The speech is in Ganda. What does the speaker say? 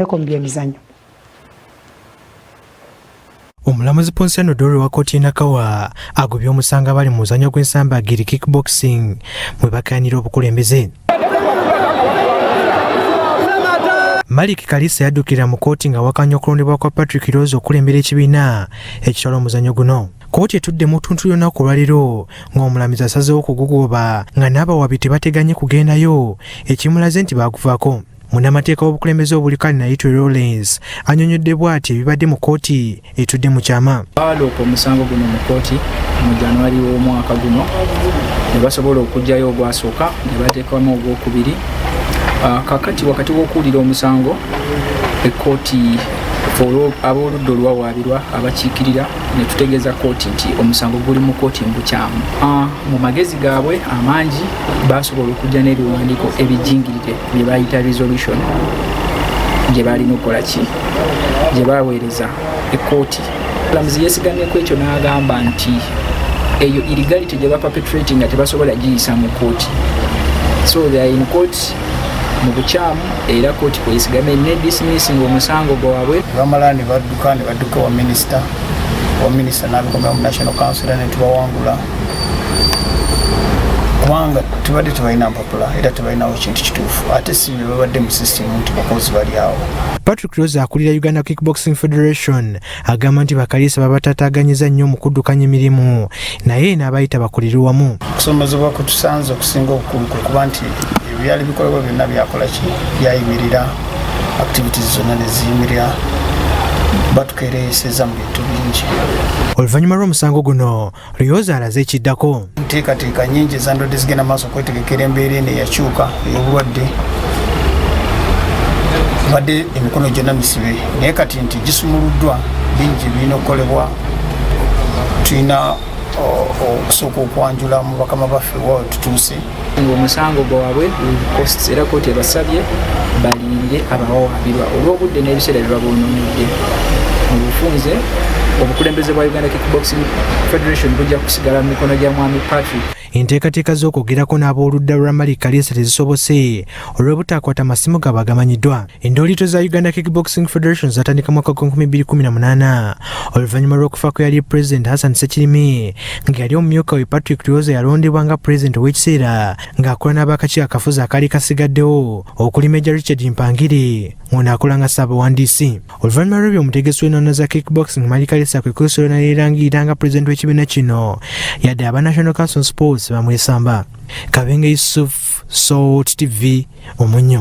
Ndeko mu byemizannyo. Omulamuzi Ponsiano Dore wa kkooti y'e Nakawa agobye omusango abali mu muzannyo gw'ensambagiri kickboxing mwe bakayanira obukulembeze. Malik Kalisa yaddukira mu kkooti ng'awakanya okulondebwa kwa Patrick Rose okukulembera ekibiina ekitwala omuzannyo guno. Kkooti etudde mu ttuntu ly'olunaku olwaleero ng'omulamizi asazeewo okugugoba nga n'abawabi tebateganye kugendayo ekimulaze nti baaguvaako. Munnamateeka w'obukulembeze obuli Kalinayitwe Lawrence annyonnyodde bw'ati ebibadde mu kkooti etudde mu kyama. Baaloopa omusango guno mu kkooti mu January w'omwaka guno ne basobola okuggyayo ogwasooka ne bateekamu ogwokubiri. Kakati wakati w'okuwulira omusango ekkooti ab'oludda oluwawaabirwa abakiikirira ne tutegeeza kkooti nti omusango guli mu kkooti mu bukyamu. Mu magezi gaabwe amangi basobola okujja n'ebiwandiiko ebijingirire bye bayita resolution gye balina okukola ki gye baweereza ekkooti. Omulamuzi yeesigamye ku ekyo n'agamba nti eyo illegality gye baperpetrating nga tebasobola giyisa mu kkooti, so they are in court mu bukyamu era kkooti kweyesigamye ne dismissing omusango gwabwe. Bamala ne badduka ne badduka wa minisita, wa minisita n'abikomera mu National Council ne tubawangula kubanga tubadde tebalina mpapula era tebalinawo kintu kituufu ate si bye babadde mu system nti bakozi bali awo. Patrick Rose akulira Uganda Kickboxing Federation agamba nti bakaliisa babatataganyiza nnyo mu kuddukanya emirimu naye n'abayita bakulire wamu. Okusomezebwa kwe tusanze okusinga obukulu kwe kuba nti ebyali bikolebwa byonna byakola ki byayimirira, activities zonna ne ziyimirira, batukeereeseza mu bintu bingi. Oluvannyuma lw'omusango guno Lyoza alaze ekiddako. Nteekateeka nnyingi ezandwadde zigenda maaso okwetegekera embeera eno eyakyuka ey'obulwadde. Badde emikono gyonna misibe naye kati nti gisumuluddwa, bingi birina okukolebwa. Tulina okusooka okwanjula mu bakama baffe wa tutuuse. Ng'omusango gwabwe costs era kkooti ebasabye baliyirire abawawaabirwa olw'obudde n'ebiseera bye baboonoonedde. Mu bufunze obukulembeze bwa Uganda Kickboxing Federation bujja kusigala mu mikono gya Mwami Patrick. Enteekateeka z'okwogerako n'ab'oludda lwa Malik Kaliisa tezisobose olw'obutakwata masimu gaabwe agamanyiddwa. Endooliito za Uganda Kickboxing Federation zatandika mwaka gwa 2018 oluvannyuma lw'okufa kw'eyali Pulezidenti Hassan Ssekirimi nga yali omumyuka we Patrick Lyoza yalondebwa nga pulezidenti ow'ekiseera ng'akola n'abakakiiko akafuzi akaali kasigaddewo okuli Major Richard Mpangire ng'ono akola nga ssaabawandiisi. Oluvannyuma lw'ebyo omutegesi w'ennono za kickboxing Malik Kaliisa kwe kwesola n'erangirira nga pulezidenti w'ekibiina kino yadde aba National Council on Sports bamwesamba. Kabenge Yusuf, Salt TV, Omunnyo.